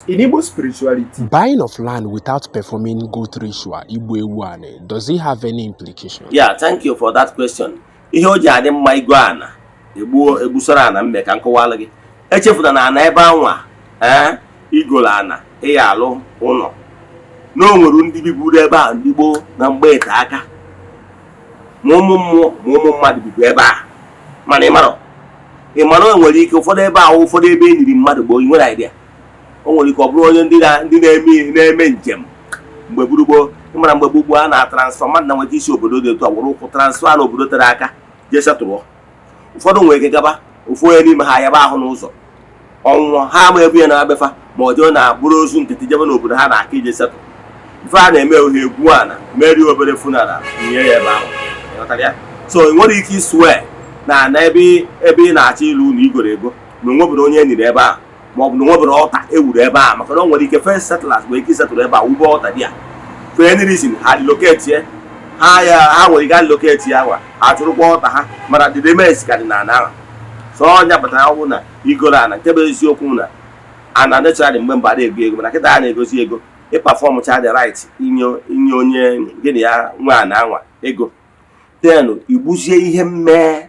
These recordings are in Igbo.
In Igbo spirituality, Buying of land without performing goat ritual, Igbu Ewu Ani, does it have any implication? Yeah, thank you for that question. Ihe o ji adị mma igo ana egbuo egbusoro ana mme ka nkọwalụ gị. Echefuna na ana ebe anwa, ee, igolo ana ịya alụ ụlọ, na o nwere ndị biburu ebe a, ndị gboo na mgbe ete aka, ma ụmụ mmụọ ma ụmụ mmadụ bibu ebe a. Mana ịmarọ ịmara, o nwere ike ụfọdụ ebe ahụ, ụfọdụ ebe e niri mmadụ gboo. Ị nwere idea, o nwere ike ọ bụrụ onye ndị na-eme njem mgbe gburugburu. Ịmara mgbe gbugbo a na-atransfer mmadụ na nweta isi obodo dị etu a, were ụkwụ transfer n'obodo tere aka jee setụrụ. Ụfọdụ nwere ike gaba, ofu onye n'ime ha yaba ahụ n'ụzọ, ọnwụọ. Ha ama ebu ya na abefa, ma ọ jee na bụrụ ozu nkịtị jebe n'obodo ha na-aka ije setụ. Ife a na-eme, ohe egwu ana merie obere funeral, nye ya ebe ahụ. Ịghọtara ya? So ị nwere ike isue na na ebe ị na-achọ ịlụ ụlọ igoro ego na onwebere onye e niri ebe ahụ, ma ọ bụ na onwebere ọta ewuru ebe ahụ, maka na o nwere ike first settlers nwere ike isetụrụ ebe a, wube ọta dị ya. For any reason, ha relocate ye ha ya, ha nwere ike relocate ya nwa, ha chụrụkwa ọta ha, mana the remains ka dị na ana ahụ. So ọnya kpatara ọ bụ na igoro ana, nke bụ eziokwu na ana naturally mgbe mba ego ego, mana kịta a na-egosi ego ịperform cha the right inye onye gịnị ya nwe ana anwa ego, then igbuzie ihe mmee.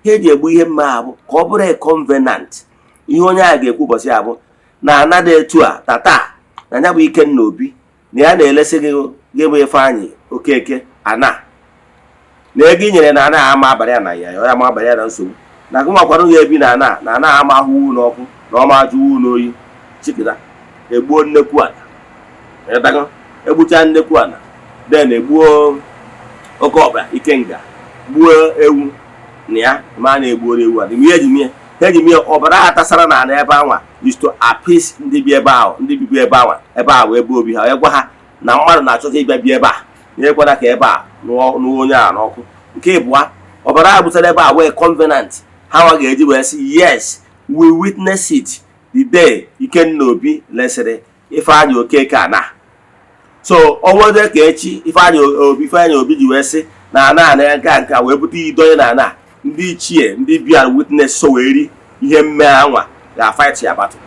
Ihe eji egbu ihe mmee abụ ka ọ bụrụ a covenant. Ihe onye a ga-ekwu ụbọchị abụ na ana dị etu a tata na ya bụ Ikenna Obi na ya na-elesi gị, gị bụ Ifeanyị Okeke, ana na ego i nyere na ana ama abalị ya na ya ya ama abalị ya na nsogbu, na gị nwakwara ya ebi na ana na ana ama ahụwu n'ọkụ na ọma ajụwu n'oyi. Chikịta egbuo nnekwu ana. Ịghọtago? Egbucha nnekwu ana, then egbuo oke ọkpa ikenga, gbuo ewu na ya ma a na-egbuoro ewu a dị ihe eji mie ha eji mie ọbara ha tasara na ana ebe anwa is to appease ndị bi ebe ahụ, ndị bibu ebe anwa, ebe a wee ebe obi ha, wee gwa ha na mmadụ na-achọta ịbịa bi ebe a, nyekwara ka ebe a nụọ onye a n'ọkụ. Nke ịbụa, ọbara ha butere ebe a wee covenant ha nwa ga-eji wee sị, "Yes, we witness it the day Ikenna Obi lesịrị Ifeanyị Okeke ana." So ọnwede ka echi Ifeanyị Obi ji wee sị na ana ana nke a nke a wee bute idonye na ana ndị ichie, ndị bịara witness, so wee ri ihe mme anwa ga-fight ya battle.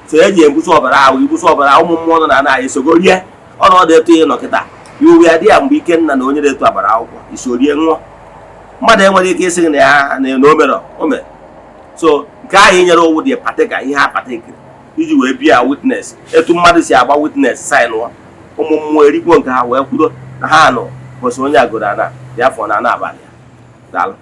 So eji ebuso ọbara ahụ, ibuso ọbara ụmụ mmụọ nọ na ana esogo rie ọnọdụ etu ị nọ kịta iwu ya dị ya. Mgbe Ikenna na onye na-eto agbara akwụkwọ iso rie ṅụọ, mmadụ enwere ike ịsị gị na ya na o mere o mere. So nke ahụ inyere owu dị pateka ihe ha patekiri iji wee bịa witness, etu mmadụ si agba witness sign ụọ, ụmụ mmụọ erigwo nke ha wee kwudo na ha nọ kwesịrị onye agoro ana dị afọ na ana abalị ya. Daalụ.